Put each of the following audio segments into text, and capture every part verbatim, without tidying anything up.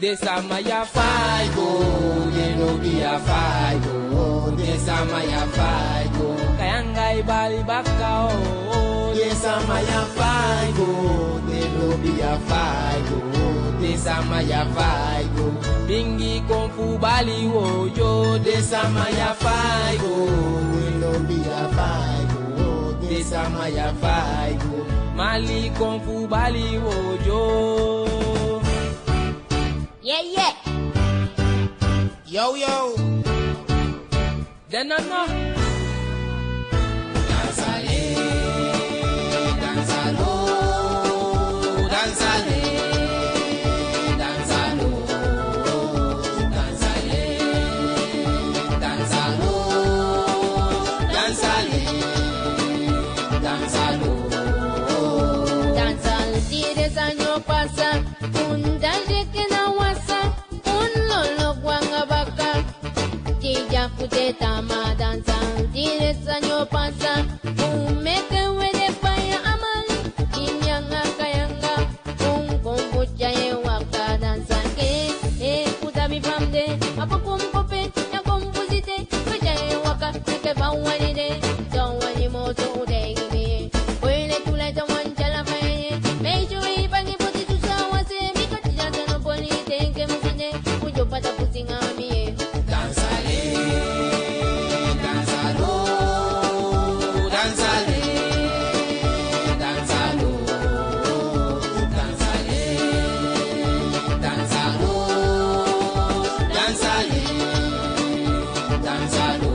Den sama ya fa e go, den lobi ya fa e go. Den sama ya fa e go. Kayanga e bali baka o. Den sama ya fa e go, den lobi ya fa e go. Den sama ya fa e go. Bingi kon fu bali wojo. Den sama ya fa e go, den lobi ya fa e go. Den sama ya fa e go. Mali kon fu bali wojo. Yeah, yeah. Yo, yo. Den no no. Dansale, dansalo, dansale, dansalo, dansale, dansalo, dansale, dansalo. Dansal tire sanyo pasa. Un dansi ke na wasa, un lolo gwanga baka. Tija kute tama dansa, tire sanyo pasa. Un meke wede faya amali, inyanga kayanga. Un kon bucha ye waka dansa ke, eh, un sabi famde, apo kon kope, ya kon pusite, bucha ye waka, meke fa wani de, so wani mo so un de gi mi. Oile tula ita wan chala faye. Mei sui bangi poti susa wase. Miko tija tano poli tenke musine. Ujo pata pusinga mi e. Dansale, dansalo, dansale, dansalo, dansale, dansalo, dansale, dansalo.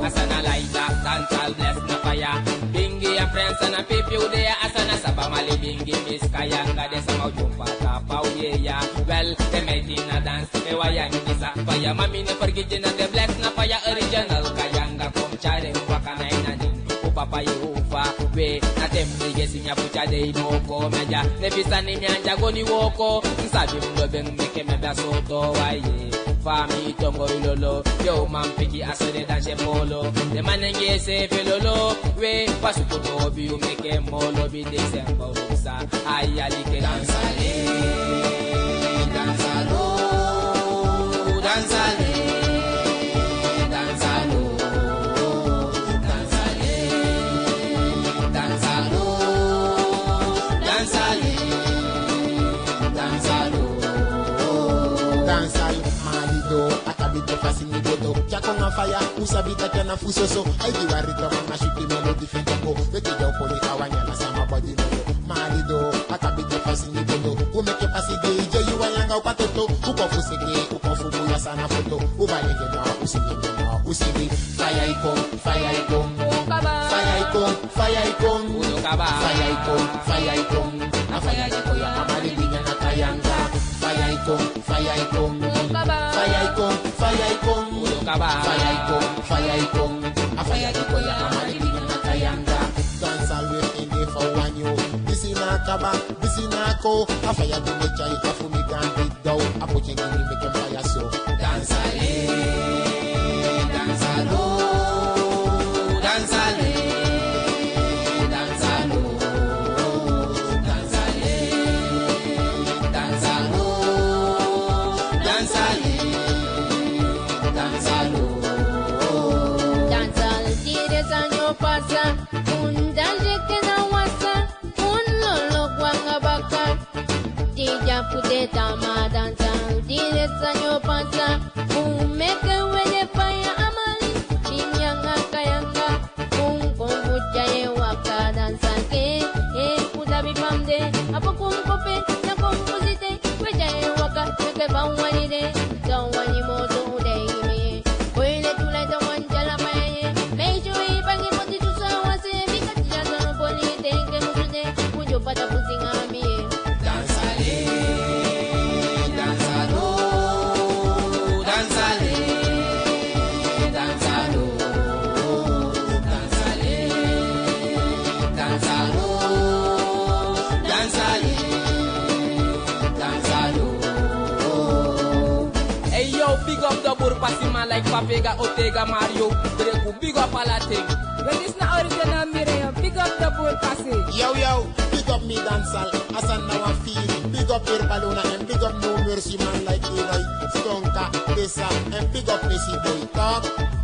Asana laita, dansal bless na faya. Bingi ya friends na pipi u de ya asana saba mali bingi miska yanga de sama u jumpa kapa u ye ya. Wel, de meti na dance, e wa yangi sa faya. Mami ne forgiti na de bless na faya original kayanga kom chare waka na inani. U papa ye ufa, we, na dem ni gesi nya pucha de i moko meja. Ne bisa ni mi anja go ni woko, nsabi mlo ben meke me bia soto wa ye. Fa mi tongo ilolo, yo man piki asore danse polo. De manenge se felolo, we, pasu koto obi u meke molo bi de sembo sa. Ayali ke dansale, dansalo, dansale, dansalo, dansale, dansalo, dansale, dansalo. Dansal, malido, a kabite fasi ni boto. Tyako na faya, u sabi taki a na fu soso. Ai di wari toko, ma shuti melodi fu toko. Weki di o poli a wanya na sama body no. Malido, a kabite fasi ni boto. U meke fasi de ije, yu wanyanga u patoto. U kon fu seke, u kon fu buya sana foto. U balege na, u sini na, u sini. Faya i kon, faya i kon. Faya i kon, faya i kon. Faya i kon, faya i kon. A faya di kon ya, a mali di nyanga kayanga. Faya i kon, faya i kon. Faya i kon, faya i kon. Faya i kon, faya i kon. A faya di kon ya, a mali di nyanga kayanga. Dansal we fu inde fa wanyo. Disi na kaba, disi na ko. A faya di me chai, a fu mi gandi. Daw, a poti en gi mi meke faya so. Dansale, dansalo, dansale, dansalo, dansale, dansalo, dansale, dansalo. Dansal tire sanyo pasa, un dansi ke na wasa. Un lolo gwanga baka. Tija kute tama dansa. Tire sanyo pasa. Un meke wede faya amali. Inyanga kayanga. Un kon bucha ye waka dansa ke. Eh, un sabi famde. Apo kon kope. Na kon pusite. Bucha ye waka. Meke fa wani de. So wani mo so u de gi mi. Oile tula ita wan chala faye. Mei sui bangi poti susa wase. Mika tija tano poli tenke musune. Ujo pata pusinga mi e. Dansale, dansalo, dansale, dansalo, dansale, dansalo, dansale, dansalo. Hey yo, big up the Burpasi man like Papega, Otega, Mario, Dreku, big up all a thing. This na original Mireya, big up the Burpasi. Yo, yo, big up mi dansal, Asan na wan firi. Big up Irbaluna and big up Siman like Iroy, Stonka, Desa, en big up Missy Boy Talk.